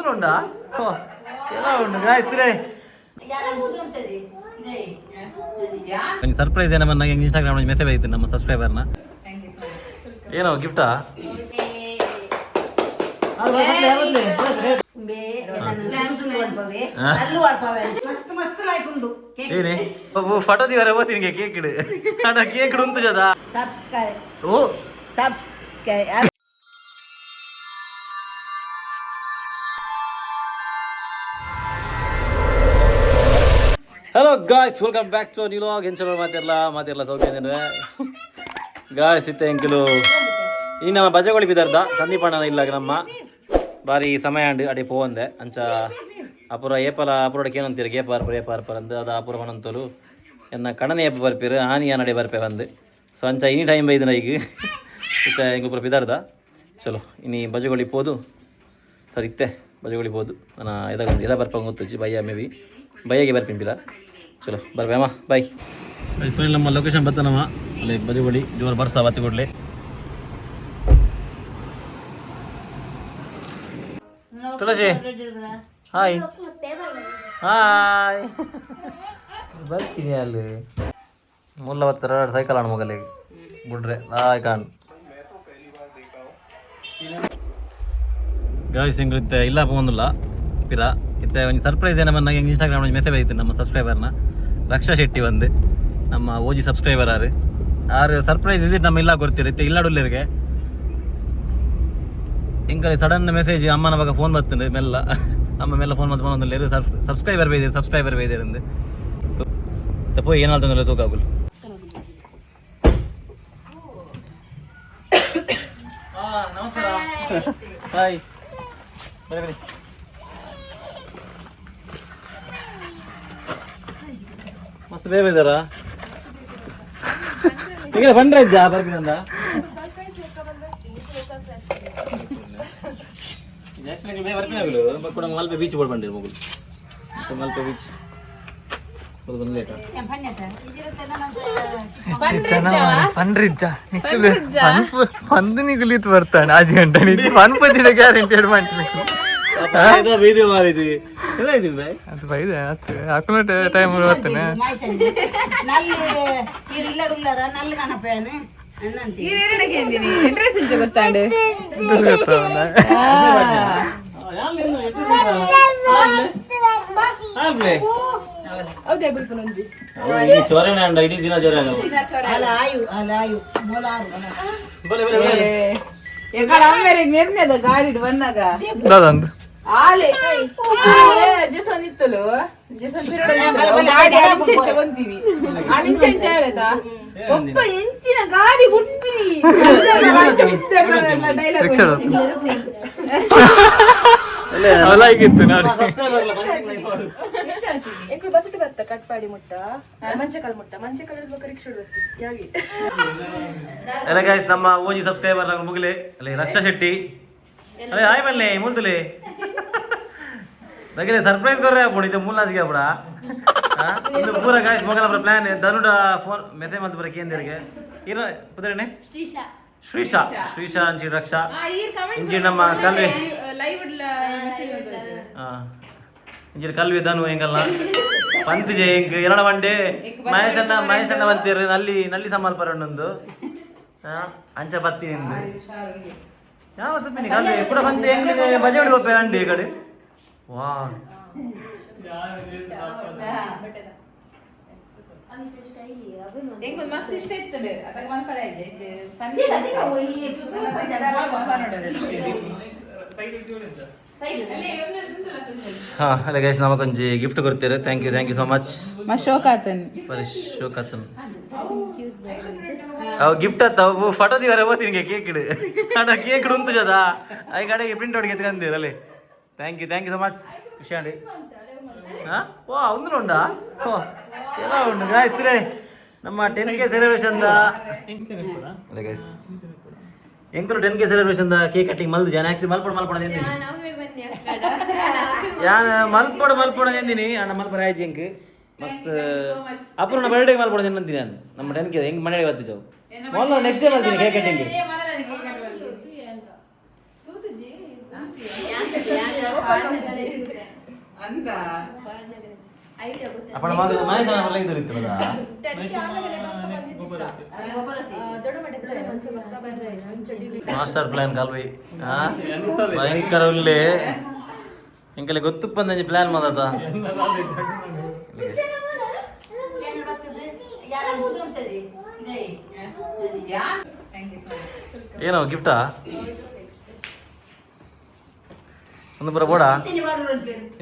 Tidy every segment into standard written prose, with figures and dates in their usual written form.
ಉಂದುಂಡಾ? ಓ, ಎಲ್ಲ ಉಂಡು ಗಾಯ್ಸ್ ತಿರೇ. ಒಂದು ಸರ್ಪ್ರೈಸ್ ಏನಮ್ಮ, ನಂಗೆ ಇನ್ಸ್ಟಾಗ್ರಾಮ್ ಮೆಸೇಜ್ ಆಯ್ತು ನಮ್ಮ ಸಬ್ಸ್ಕ್ರೈಬರ್ನ. ಏನೋ ಗಿಫ್ಟಾ? ಏನೇ ಫೋಟೋ ದಿವರೆ ಓತಿನಿಗೆ ಕೇಕ್ ಇಡು ಅಣ್ಣ, ಕೇಕ್ ಉಂತು ಜದ. ಸಬ್ಸ್ಕ್ರೈಬ್. ಓ. Subscribe. Hello guys, welcome back to new vlog. ಎಂಚಲ ಮಾತಿರ್ಲ ಮಾತಿರ್ಲ ಸೌಖ್ಯ ಗಾಯ್ಸ್. ಇತ್ತೆ ಎಂಕಲು ಈ ನಮ್ಮ ಬಜಗೋಳಿ ಬಿದರ್ದ ಸಂದೀಪ್ ಅಣ್ಣನ ಇಲ್ಲಾಗ ನಮ್ಮ ಬಾರಿ ಸಮಯ ಅಂಡ್ ಅಡಿ ಪೋವಂದೆ. ಅಂಚ ಅಪುರ ಏಪಲ ಅಪುರೋಡಕ್ಕೆ ಏನಂತೀರಿ, ಗೇಪ ಅರ್ಪರ ಏಪ ಅರ್ಪರ ಅಂದು ಅದು ಅಪುರ ಪನಂತಲು ಎನ್ನ ಕಣನೆ ಏಪ ಬರ್ಪೀರು ಆನಿ ನಡೆ ಬರ್ಪೆ ಬಂದು. ಸೊ ಅಂಚ ಇನಿ ಟೈಮ್ ಬೈದಿನ ಈಗ ಇತ್ತೆ ಎಂಕುಲು ಪೂರ ಬಿದರ್ದ. ಚಲೋ, ಇನಿ ಬಜಗೋಳಿ ಪೋದು. ಸರಿ, ಇತ್ತೆ ಬಜಗೋಳಿ ಪೋದು ನಾನು ಎದಾಗ ಎದ ಬರ್ಪ ಗೊತ್ತುಜ್ಜಿ. ಬಯ್ಯ ಮೇ ಬಿ ಬಯ್ಯಗೆ ಬರ್ಪಿನ. ಚಲೋ, ಬರ್ಬೇ ಅಮ್ಮ, ಬಾಯ್. ಫೈನಲ್ ನಮ್ಮ ಲೊಕೇಶನ್ ಬತ್ತನಮ್ಮ. ಅಲ್ಲಿ ಬಜಗೋಳಿ ಜೋರು ಬರ್ಸ ಬತ್ತಿ ಕೊಡ್ಲಿ. ತುಳಸಿ, ಹಾಯ್ ಹಾಯ್. ಬರ್ತೀನಿ. ಅಲ್ಲಿ ಮುಲ್ಲ ಬತ್ತರ ಸೈಕಲ್ ಅಣ್ಣ ಮಗಲಿಗೆ ಬಿಡ್ರೆ. ಹಾಯ್ ಕಾಣ್ ಗಾಯ್ಸ್. ಎಂಗ್ಲಿತ್ತೆ ಇಲ್ಲ ಪೋಂದಿಲ್ಲ ಪಿರ. ಇತ್ತೆ ಒಂಜಿ ಸರ್ಪ್ರೈಸ್ ಏನಮ್ಮ, ನಂಗೆ ಇನ್ಸ್ಟಾಗ್ರಾಮ್ ಮೆಸೇಜ್ ಆಯ್ತು ನಮ್ಮ ಸಬ್ಸ್ಕ್ರೈಬರ್ನ ರಕ್ಷಾ ಶೆಟ್ಟಿ ಬಂದು. ನಮ್ಮ ಓಜಿ ಸಬ್ಸ್ಕ್ರೈಬರ್ ಆರು ಆರು ಸರ್ಪ್ರೈಸ್ ವಿಸಿಟ್ ನಮ್ಮ ಇಲ್ಲ ಕೊಡ್ತೀರಿ. ಇತ್ತೆ ಇಲ್ಲಾಡುಲ್ಲೇರಿಗೆ ಎಂಕಲೆ ಸಡನ್ ಮೆಸೇಜ್ ಅಮ್ಮನ ಬಗ ಫೋನ್ ಬರ್ತದೆ. ಮೆಲ್ಲ ಅಮ್ಮ ಮೆಲ್ಲ ಫೋನ್ ಮತ್ತೆ ಬಂದು ಸಬ್ಸ್ಕ್ರೈಬರ್ ಬೈದಿರು, ಸಬ್ಸ್ಕ್ರೈಬರ್ ಬೈದಿರಂದು. ತಪ್ಪು ಏನಾಲ್ತಂದ್ರೆ ತೂಕಾಗುಲ್. ನಮಸ್ಕಾರ, ಹಾಯ್, ಬನ್ನಿ ಬನ್ನಿ. ಮಸ್ತ್ ಬೇಗ ಇದ್ದಾರಾ? ಈಗ ಬಂದ್ರೆ ಇದ್ದ ಬರ್ಪಿನಂದ. ಆಕ್ಚುಲಿ ಬೇಗ ಬರ್ಪಿನಾಗಲು ಕೂಡ ಮಲ್ಪೆ ಬೀಚ್ ಬೋರ್ಡ್ ಬಂದಿರು ಮಗು. ಸೊ ಮಲ್ಪೆ ಬೀಚ್ ಬಂದು ಲೇಟ್. ಪನ್ರಿಜ್ಜ ನಿಕ್ಕಲು ಪನ್ಪು ಪಂದು ನಿಗುಲಿತ್ ಬರ್ತಾನೆ ಆಜಿ ಗಂಟೆ ನಿಂತು ಪನ್ಪದಿನ ಗ್ಯಾರಂಟಿ ಮಾಡ್ತೀನಿ. ಬೀದಿ ಮಾರಿದ್ವಿ ಇದಾಯ್ತು ಬಾಯ್. ಅದು ಬೈದೆ ಆತು ಹಾಕೊಂಡು ಟೈಮ್ ಬರ್ತಾನೆ. ನಲ್ಲಿ ಇರಿಲ್ಲಡುಲ್ಲರ ನಲ್ಲಿ ಕಣಪೇನೆ ಅನ್ನಂತಿ. ಗೊತ್ತಾಂಡು. ಚೊರೆನೆ ಅಂಡ ಇಡೀ ದಿನ ಚೊರೆ. ಅಲ ಆಯು ಅಲ ಆಯು ಮೊಲಾರು. ಬಲೆ ಬಲೆ ಬಲೆ. ಎಕಡ ಅಮ್ಮೇರೆಗ್ ನಿರ್ಣಯದ ಗಾಡಿಡ್ ಬಂದಾಗ ದಾದಂದು. ಆಲೆ ಜಸನ್ ಇತ್ತಲು ಜಸನ್ ಪಿರಡ ಗಾಡಿ ಅಂಚೆಂಚ ಕೊಂತೀನಿ ಅಂಚೆಂಚ ಆಯ್ತಾ ಒಕ್ಕ ಎಂಚಿನ ಗಾಡಿ ಉಟ್ಪಿ ಡೈಲಾಗ್. ರಿಕ್ಷಾ ಲೈಕ್ ಇತ್ತು ನೋಡಿ. ಎಂಕುಲು ಬಸ್ಸಿಟ್ಟು ಬರ್ತ ಕಟ್ಪಾಡಿ ಮುಟ್ಟ ಮಂಚಕಲ್ ಮುಟ್ಟ ಮಂಚಕಲ್ ಬೊಕ ರಿಕ್ಷಾ ಬರ್ತಿ ಯಾಗಿ. ಎಲ್ಲ ಗೈಸ್, ನಮ್ಮ ಓಜಿ ಸಬ್ಸ್ಕ್ರೈಬರ್ ಮುಗಿಲೆ ಅಲ್ಲಿ ರಕ್ಷಾ ಶೆಟ್ಟಿ. ಅದೇ ಹಾಯ್ ಮಲ್ಲೆ ಮುಲ್ತಲೆ దగ్గర ಸರ್ಪ್ರೈಸ್ ಕೊರ್ರೆ ಅప్పుడు ಇದು ಮೂಲ್ನಾಸಿಗೆ ಅಪ್ಪಡ ಇದು ಪೂರ ಗಾಯ್ಸ್. ಮಗನ ಪ್ಲಾನ್ ಧನುಡ ಫೋನ್ ಮೆಸೇಜ್ ಮಲ್ತ ಬರ ಕೇಂದ್ರಿಗೆ ಇರೋ ಪುದರಣೆ ಶ್ರೀಶಾ ಶ್ರೀಶಾ ಅಂಚಿ ರಕ್ಷಾ ಇಂಚಿ ನಮ್ಮ ಕಲ್ವೆ ಲೈವ್ ಮೆಸೇಜ್. ಇಂಚಿನ ಕಲ್ವೆ ಧನು ಎಂಗಲ್ಲ ಪಂತಿಜೆ ಎಂಕ್ ಎರಡ ಬಂಡೆ ಮಹೇಶಣ್ಣ ಮಹೇಶಣ್ಣ ಬಂತೀರಿ ನಲ್ಲಿ ನಲ್ಲಿ ಸಮಾಲ್ ಪರಣ್ಣೊಂದು ಅಂಚ ಬತ್ತಿ ನಿಂದು ಯಾವ ತುಪ್ಪಿನಿ ಕಲ್ವೆ ಕೂಡ ಬಂತು ಹೆಂಗ್ ಬಜೆ ಹೊಡಿ ಬಪ್ಪೆ ಅಂಡಿ ಈ ಕಡೆ ವಾ. ಎಂಕ್ ಮಸ್ತ್ ಇಷ್ಟ ಇತ್ತಂಡು ಅದಕ್ಕೆ ಮನ್ಪರ ಇದೆ ಸಂಜೆ. ಹಾ ಅಲ್ಲ ಗೈಸ್, ನಮಗೊಂಜಿ ಗಿಫ್ಟ್ ಕೊಡ್ತೀರಿ. Thank you, thank you so much. ಶೋಕ್ ಆತನ್. ಬರೀ ಶೋಕತ್ತನ್ ಅವು ಗಿಫ್ಟ್ ಅತ್ತ ಅವು ಫೋಟೋ ದಿವರೆ ಓತಿನಿಗೆ ಕೇಕ್ ಇಡು ಅಣ್ಣ, ಕೇಕ್ ಉಂತು ಜದ I ಕಡೆಗೆ ಪ್ರಿಂಟ್ ಔಟ್ಗೆ ಎತ್ಕಂದಿರ ಅಲ್ಲಿ. Thank you, thank you so much. ಖುಷಿ ಅಂಡಿ. ಹಾ ವಾ ಉಂದುಂಡಾ? ಓ, ಎಲ್ಲ ಉಂಡು ಗಾಯ್ಸ್ ತಿರೇ. ನಮ್ಮ 10K celebration ಅಲ್ಲ ಗೈಸ್, ಎಂಕುಲು 10K celebration cake cutting ಮಲ್ದು ಜನ. ಆಕ್ಚುಲಿ ಮಲ್ಪೊಡು ಮಲ್ಪೊಡು ಎಂದಿನಿ ಯಾನ್, ಮಲ್ಪೊಡು ಮಲ್ಪೊಡು ಎಂದಿನಿ ಅಣ್ಣ ಮಲ್ಪರ ಆಯ್ತು. ಎಂಕ್ ಮಸ್ತ್ ಅಪೂರ್ಣ ಬರ್ಡೇ ಮಲ್ಪೊಡು ಎಂದಂತೀನಿ ನಾನು. ನಮ್ಮ 10K ಹೆಂಗ್ ಮನೆಗೆ ಬತ್ತು ಜಾವು ಮೊದಲು ನೆಕ್ಸ್ಟ್ ಡೇ ಮಲ್ತೀನಿ ಕೇಕ್ ಕಟಿಂಗ್. ಅಂದ ಅಪ್ಪಣ ಮಗ ಮಹೇಶ್ ಅಣ್ಣ ಲೈಕ್ ದೊರೀತದ. ಮಾಸ್ಟರ್ ಪ್ಲಾನ್ ಕಲ್ವಿ ಭಯಂಕರ ಉಲ್ಲೆ ಎಂಕಲೆ ಗೊತ್ತುಪ್ಪಂದಂಜಿ ಪ್ಲಾನ್ ಮಾದತ. ಏನೋ ಗಿಫ್ಟಾ ಒಂದು ಬರ ಬೋಡ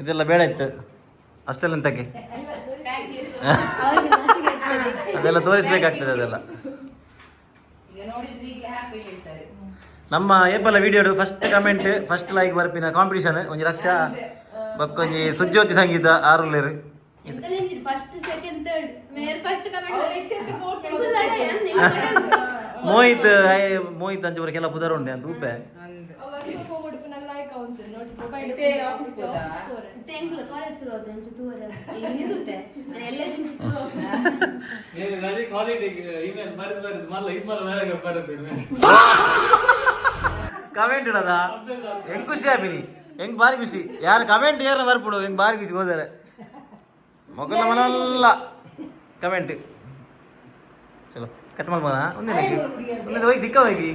ಇದೆಲ್ಲ ಬೇಡ ಇತ್ತು ಅಷ್ಟೆಲ್ಲ ಎಂತಕ್ಕೆ ಅದೆಲ್ಲ ತೋರಿಸ್ಬೇಕಾಗ್ತದೆ ಅದೆಲ್ಲ. ಈಗ ನೋಡಿದ್ರೆ ಈಗ ಹ್ಯಾಪಿ ಹೇಳ್ತಾರೆ. ನಮ್ಮ ಏಪಲ್ಲ video first comment first like ಬರ್ಪಿನ ಕಾಂಪಿಟಿಷನ್ ಒಂಜಿ ಲಕ್ಷ ಬಕ್ಕೊಂಜಿ ಸುಜ್ಯೋತಿ ಸಂಗೀತ ಆರುಲ್ಲೇರು. ಫಸ್ಟ್ ಸೆಕೆಂಡ್ ಥರ್ಡ್ ಮೇರ್ ಫಸ್ಟ್ ಕಮೆಂಟ್. ಮೋಹಿತ್ ಮೋಹಿತ್ ಅಂಚ ಕೆಲ ಪುದರ್ ಉಂಡೆ ಅಂತ ಉಪ್ಪೆ. ಮತ್ತೆ ಆಫೀಸ್ ಹೋದಾ? ಎಂಕ್ಲ ಕಾಲೇಜ್ ಶುರು ಆದ್ರೆ ಅಂಚ ತೂವರೆ ನಿಂದುತ್ತೆ ನಾನು ಎಲ್ಲ ಶುರು. ಇಮೇಲ್ ಬರೆದು ಬರೆದು ಮಲ್ಲ ಇದು ಮಲ್ಲ ಬೇರೆ ಬರೋದು. ಕಮೆಂಟ್ ಇಡೋದ ಹೆಂಗ್ ಖುಷಿ ಆಪಿನಿ, ಹೆಂಗ್ ಬಾರಿ ಖುಷಿ. ಯಾರು ಕಮೆಂಟ್ ಯಾರ ಬರ್ಪುಡು ಹೆಂಗ್ ಬಾರಿ ಖುಷಿ ಹೋದರೆ ಮೊಗಲ ಮನಲ್ಲ ಕಮೆಂಟ್. ಚಲೋ ಕಟ್ ಮಾಡ್ಬೋಣ ಒಂದೇ ಒಂದೇ ಹೋಗಿ ದಿಕ್ಕ ಹೋಗಿ.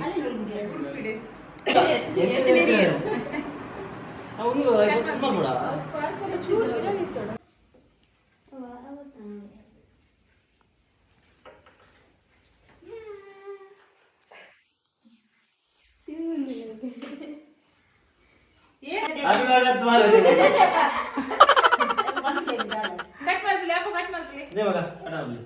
ಕಟ್ ಮಾಡ್ಲಿ ಅಪ್ಪ, ಕಟ್ ಮಾಡ್ಲಿ.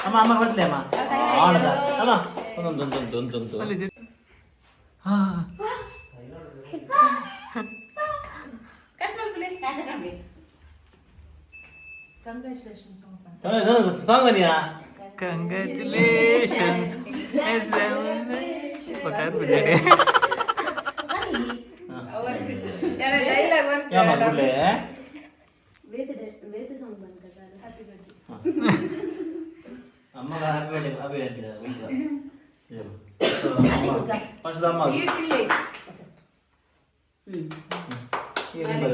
ಅಮ್ಮ ಅಮ್ಮ ಬಟ್ಲೆ ಅಮ್ಮ ಆಡದ ಅಮ್ಮ ಒಂದೊಂದು ಒಂದೊಂದು ಒಂದೊಂದು. ಕಟ್ ಮಾಡ್ಲಿ. ಸಾಂಗ್ ಬನ್ನಿಯಾ. ಕಂಗ್ರ್ಯಾಚುಲೇಷನ್ಸ್. ಯಾರ ಡೈಲಾಗ್ ಯಾ ಮಾಡ್ಬಿಡ್ಲೆ. ಬೇತೆ ಸಾಂಗ್ ಬಂತ ಹ್ಯಾಪಿ ಬರ್ತ್ಡೇ. ಅಮ್ಮಗ ಹ್ಯಾಪಿ ಬರ್ಡೇ ಹ್ಯಾಪಿ ಫಸ್ಟ್ ಅಮ್ಮ.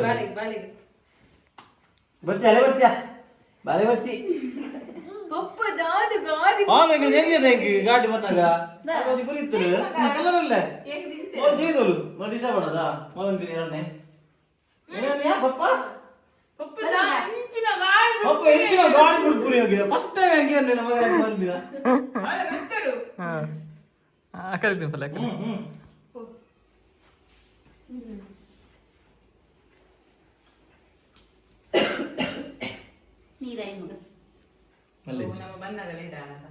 ಬಾಲಿಗೆ ಬಾಲಿಗೆ. ಬರ್ಚಿ ಅಲೆ ಬರ್ಚಿಯ ಬಾಲೆ ಬರ್ಚಿ. ಪಪ್ಪ ದಾದು ಗಾದಿ. ಆನ್ ಎಂಗ್ ಎಲ್ಲಿದೆ ಎಂಗ್ ಗಾಡಿ ಬಂದಾಗ ಅದು ಗುರಿತ್ತು ಕಲರ್ ಕೇಕ್ ತಿಂತೆ. ಓ ಜೀದೋಲು ಮೊಲ ಡಿಸ್ಟರ್ಬ್ ಮಾಡೋದಾ ಮೊಲನ್ ಬಿನಿ ಎರಡನೇ ಏನೇ ಪಪ್ಪ. ಪಪ್ಪ ದಾ ಇಂಚಿನ ಗಾಡಿ. ಪಪ್ಪ ಎಂಚಿನ ಗಾಡಿ ಬಿಡ್ಪುರಿ ಹೋಗಿ ಫಸ್ಟ್ ಟೈಮ್ ಹೆಂಗೆ ಅಂದ್ರೆ ನಮಗ ಬಂದಿದ. ಅವಳ ಕಚ್ಚಡು. ಅಕಲ್ತೀನಿ ಪಲ್ಲ. ಹ್ಮ್ ಹ್ಮ್. ನಮ್ಮ ಬಂದಾಗ ಲೇಟ್ ಆಗದ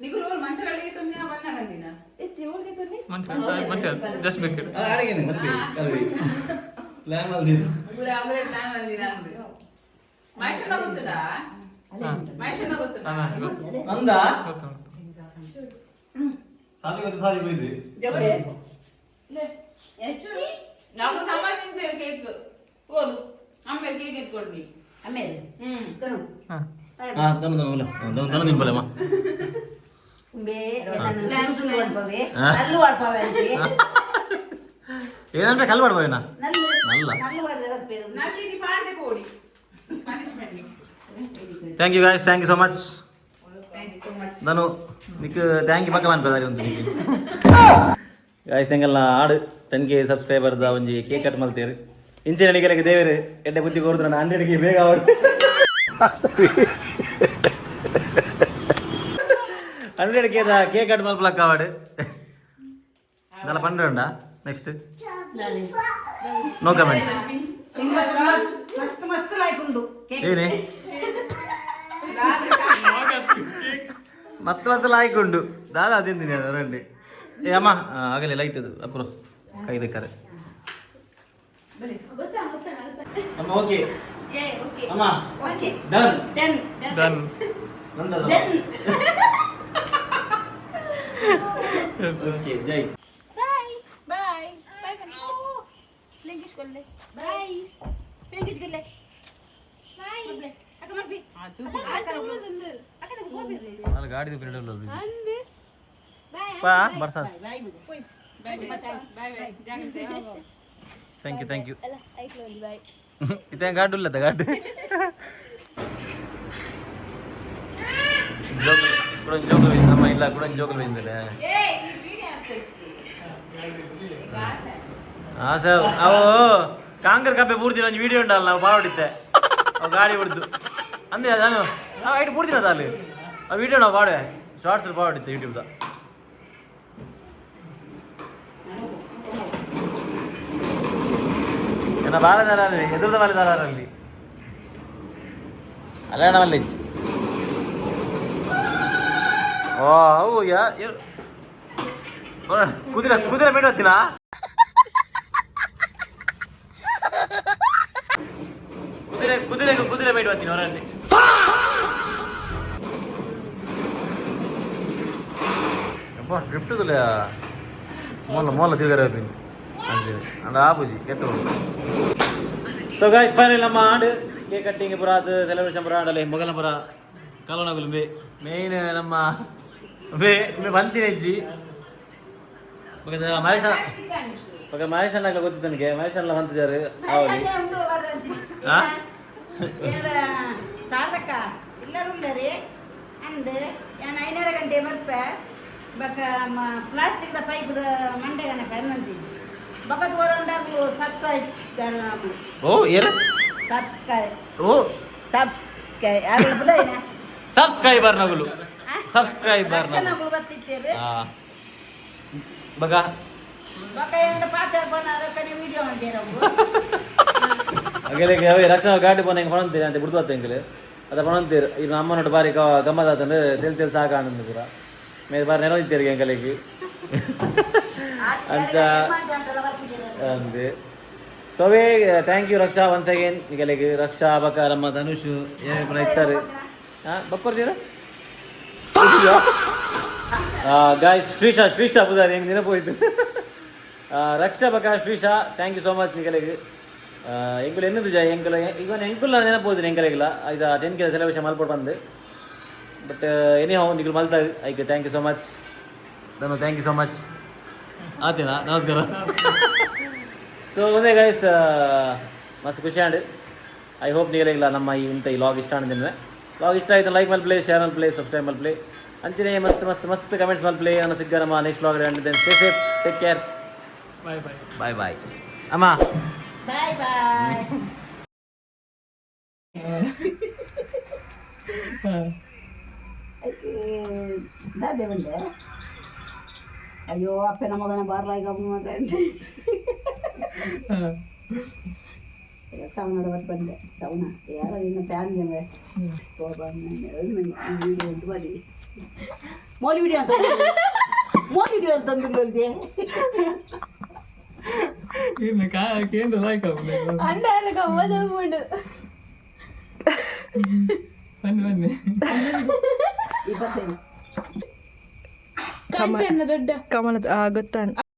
ನಿಗುರು ಅವ್ರು ಮಂಚಗಳಿಗೆ ತೊಂದ್ರೆ ಬಂದಾಗ ಅಂದಿನ ಹೆಚ್ಚಿ ಊರಿಗೆ ತೊಂದ್ರೆ. ಮಂಚ ಮಂಚ ಜಸ್ಟ್ ಬೇಕು. ಅಡಿಗೆನೆ ಬರ್ಪಿ ಕಲ್ವಿ ಪ್ಲಾನ್ ಮಲ್ದಿದ್ದು. ಊರ ಆಗಲೇ ಪ್ಲಾನ್ ಅಲ್ಲಿ ನಂದು ಮಹೇಶನ ಗೊತ್ತದಾ? ಮಹೇಶನ ಗೊತ್ತದಾ? ಗೊತ್ತು. ಅಂದ ಗೊತ್ತು. ಸಾಲಿ ಗೊತ್ತು ಸಾಲಿ ಹೋಯ್ದ್ವಿ. ನಾವು ಸಮಾಜ ಕೇಕ್ ಓಲು ಆಮೇಲೆ ಕೇಕ್ ಇಟ್ಕೊಡ್ವಿ. ಆಮೇಲೆ ಹ್ಮ್. ಹಾಂ ಹಾ ದನ ದನ ಉಲ್ಲ ದನ ದನ ತಿನ್ಬಲ್ಲ ಅಮ್ಮ. ಉಂಬೆ ವಾಡ್ಪವೆ ನಲ್ಲು ವಾಡ್ಪವೆ ಅಂತೆ. ಏನನ್ಬೇಕು ಕಲ್ ಮಾಡ್ಬೋವೇನಾ? ನಲ್ಲು. ನಲ್ಲ. ನಲ್ಲು ವಾಡ್ರೆ ಪೇರು. ನಲ್ಲಿನಿ ಪಾಡ್ದೆ ಕೋಡಿ punishment. Thank you guys, thank you so much. Thank you so much. ನಾನು ನಿಕ್ thank you ಪಕ್ಕ ಮನ್ಪದಾರಿ ಒಂದು ನಿಕ್ ಗಾಯ್ಸ್. ಎಂಗಲ್ನ ಆಡು 10K ಸಬ್ಸ್ಕ್ರೈಬರ್ದ ಒಂಜಿ ಕೇಕ್ ಕಟ್ ಮಲ್ತೇರು. ಇಂಚಿನ ನಿಗಲಿಗೆ ದೇವರು ಎಡ್ಡೆ ಬುದ್ಧಿ ಕೊರ್ದು ನಾನು 100ಗೆ ಬೇಗ ಆವಡು. 100K the cake cut ಮಲ್ಪಲಕ್ಕ ಆವಡು ದಲ್ಲ ಪಂಡ್ರೆ ನೆಕ್ಸ್ಟ್ ನೋ ಕಮೆಂಟ್ಸ್. ಮಸ್ತ್ ಮಸ್ತ್ ಲಾಯ್ಕ್ ಉಂಡು ಕೇಕ್. ಏನೇ ಮತ್ತೆ ಮತ್ತೆ ಲಾಯ್ಕ್ ಉಂಡು ದಾದಾ ತಿಂದಿನಿ ರಂಡಿ. ಏ ಅಮ್ಮ ಆಗಲಿ ಲೈಟ್ ಇದು ಅಪ್ಪರು ಕೈ ಬೇಕಾರೆ. ಗೊತ್ತಾ ಗೊತ್ತಾ ಅಲ್ಪ. ಅಮ್ಮ ಓಕೆ. ಏ ಓಕೆ. ಅಮ್ಮ ಓಕೆ. ಡನ್. ಡನ್. ಡನ್. ನಂದದ. ಡನ್. ಓಕೆ ಜೈ. ಬಾಯ್. ಬಾಯ್ ಬಾಯ್ ಲಿಂಕಿಶ್ ಕೊಲ್ಲೆ. ಬಾಯ್. ಪಿಂಕಿಶ್ ಗಿಲ್ಲೆ. ಬಾಯ್. ಅಲ್ಲಿ ಗಾಡಿದ ಪಿರಿಯಡ್ ಪಾ ಬರ್ಸ. ಬಾಯ್ ಬಾಯ್ ಬಾಯ್, ಜಾಗ್ರತೆ. Thank you, thank you. ಅಲ್ಲ, ಐಕ್ಲ ಒಂಜಿ ಬಾಯ್. ಇತ್ತೆ ಗಾಡು ಇಲ್ಲದ ಗಾಡು ಕೂಡ ಜೋಕಲ್ ನಮ್ಮ ಇಲ್ಲ ಕೂಡ ಜೋಕಲ್ ಬೈಂದಿಲ್ಲ. ಏಯ್, ಈ ವಿಡಿಯೋ ಆಗ್ತೈತಿ. ಹಾ ಸರ್, ಅವು ಕಾಂಕರ್ ಕಪ್ಪೆ ಪೂರ್ತಿ ಒಂಜಿ ವಿಡಿಯೋ ಉಂಟಲ್ಲ, ನಾವು ಪಾವಡಿತ್ತೆ ಅವು ಗಾಡಿ ಹೊಡ್ದು ಅಂದೆ ನಾನು ನಾವು ಐಟ್ ಪೂರ್ತಿನ ಅಲ್ಲಿ ಆ ವಿಡಿಯೋ ನಾವು ಪಾಡುವೆ, ಶಾರ್ಟ್ಸ್ ಪಾವಡಿತ್ತೆ ಯೂಟ್ಯೂಬ್ದ. ಏನ ಬಾಲದಾರಲ್ಲಿ ಎದುರದ ಬಾಲದಾರಲ್ಲಿ ಅಲ್ಲ ಮಲ್ಲೇಜ್. ಓ ಅವು ಯಾ ಕುದುರೆ ಕುದುರೆ ಬೇಡ ಹೊತ್ತಿನ. ಕುದುರೆ ಕುದುರೆಗೂ ಕುದುರೆ ಬೇಡ ಹೊತ್ತೀನಿ ಹೊರಗೆ. ಅಪ್ಪ ಡ್ರಿಫ್ಟ್ ಮೋಲ ಮೋಲ ತಿರುಗರ ಅಂದ ಆಪುಜಿ ಕೆಟ್ಟ. ಸೊ ಗಾಯ್ಸ್, ಫೈನಲ್ ನಮ್ಮ ಆಡು ಕೇಕ್ ಕಟ್ಟಿಂಗ್ ಪುರ ಅದು ಸೆಲೆಬ್ರೇಷನ್ ಪುರ ಆಡಲೆ ಮೊಗಲ ಪುರ ಕಲೋನಗುಲು ಮೇನ್ ನಮ್ಮ ಬೇ ಮೇ ಬಂತಿನ ಹೆಜ್ಜಿ ಮಹೇಶ ఒక ಮಹೇಶ್ ಅಣ್ಣ ಗೊತ್ತಿತ್ತು ನನಗೆ. ಮಹೇಶ್ ಅಣ್ಣ ಬಂತಿದ್ದಾರೆ ಆವಲಿ. ಆ? ಸಾರ್ಥಕ ಎಲ್ಲರೂ ಉಳ್ಳರಿ ಅಂದ್ ನಾನು 5 ಗಂಟೆ ಬರ್ಪೆ ಬಕ ಪ್ಲಾಸ್ಟಿಕ್ದ ಪೈಪ್ದ ಮಂಡೆ ಗಣಕ ಅನ್ನಂತಿ ಬಕದ ಓರಂಡಾಗ್ಲು ಸಬ್ಸ್ಕ್ರೈಬ್. ಓ ಏನು? ಸಬ್ಸ್ಕ್ರೈಬ್. ಓ. ಸಬ್ಸ್ಕ್ರೈಬ್ ಯಾರು? ಸಬ್ಸ್ಕ್ರೈಬರ್ ನಗುಲು, ಸಬ್ಸ್ಕ್ರೈಬರ್ ನಗುಲು. ನಗುಲು ಬರ್ತಿತ್ತೇವೆ. ಆ ಬಗ ಬಕ ಎಂಡ ಪಾತ್ರ ಬಣ್ಣ ಅದಕ್ಕೆ ವಿಡಿಯೋ ಅಂತೀರ. ಅಗಲಿಗೆ ಅವೆ ರಕ್ಷಣಾ ಗಾಡಿ ಪೋನ ಹಿಂಗೆ ಪಣಂತೀರಿ ಅಂತ ಬಿಡ್ತು ಎಂಕಲ್ ಅದ ಪಣಂತೀರು. ಇದು ಅಮ್ಮನೊಟ್ಟು ಬಾರಿ ಗಮ್ಮದಾತಂದು ತೆಲ್ ತೆಲ್ ಸಾಕಾಣಂದು ಪೂರ ಮೇಲ್ ಬಾರಿ ನೆನವಿತ್ತೀರಿ ಎಂಕಲಿಗೆ ಅಂತ ಅಂದು. ಸೋವೇ thank you Raksha once again. ನಿಗಲಿಗೆ ರಕ್ಷಾ ಬಕ ನಮ್ಮ ಧನುಷ್ ಏನು ಪೂರ ಇತ್ತಾರೆ. ಹಾಂ, ಬಕ್ಕೊರ್ತೀರ ಗಾಯ್ಸ್. ಶ್ರೀಶಾ ಶ್ರೀಶಾ ಪುದಾರಿ ಹೆಂಗೆ ನೆನಪು ಹೋಯ್ತು. ರಕ್ಷಾ ಬಕ Shreesha, thank you so much ನಿಗಲಿಗೆ. ಎಂಕುಲು ಎನ್ನದು ಜಯ ಎಂಕುಲು ಇವನ್ ಎಂಕುಲ ನೆನಪೋದಿನ ಎಂಕಲಿಗಿಲ್ಲ ಇದು 10K celebration ಮಲ್ಪೊಡು ಬಂದು. ಬಟ್ ಎನಿ how ನಿಗುಲು ಮಲ್ತ ಐಕ್ thank you so much Dhanu, thank you so much. ಆತೇನಾ, ನಮಸ್ಕಾರ. ಸೊ ಒಂದೇ ಗೈಸ್, ಮಸ್ತ್ ಖುಷಿ ಆಂಡ್ I hope ನಿಗಲಿಗಿಲ್ಲ ನಮ್ಮ ಈ ಇಂಥ ಈ ಲಾಗ್ ಇಷ್ಟ ಆಂಡ್. ಲಾಗ್ ಇಷ್ಟ ಆಯ್ತು ಲೈಕ್ ಮಲ್ಪ್ಲೇ, ಶೇರ್ ಮಲ್ಪ್ಲೇ, ಸಬ್ಸ್ಕ್ರೈಬ್ ಮಲ್ಪ್ಲೇ, ಅಂಚನೆ ಮಸ್ತ್ ಮಸ್ತ್ ಮಸ್ತ್ ಕಮೆಂಟ್ಸ್ ಮಲ್ಪ್ಲೇ. ಅನ್ನ ಸಿಗ್ಗ ನಮ್ಮ next vlog. And then stay safe, take care. Bye bye. Bye bye ಅಮ್ಮ. Bye bye. ದಾದೆ ಬಂದೆ. ಅಯ್ಯೋ ಅಪ್ಪನ ಮಗನ ಬಾರ್ಲಾಗ ಟೌನ್ ಬಂದೆ. ಟೌನ ಯಾರೋ ನಿನ್ನ ಫ್ಯಾಮಿಲಿ ವಿಡಿಯೋ ಮಾಡಿ ಮೋಲಿ ವಿಡಿಯೋ ಅಂತ ಮೋಲಿ ವಿಡಿಯೋ ಅಂತಂದು. ಇನ್ನು ಕೇಂದ್ರ ಲೈಕ್ ಆಗುದು. ಅಂದ ಗಮ್ಮತ್. ಬನ್ನಿ ಬನ್ನಿ. 25. ಕಾಂಚನ ದೊಡ್ಡ ಕಮಲದ ಗೊತ್ತಾನ.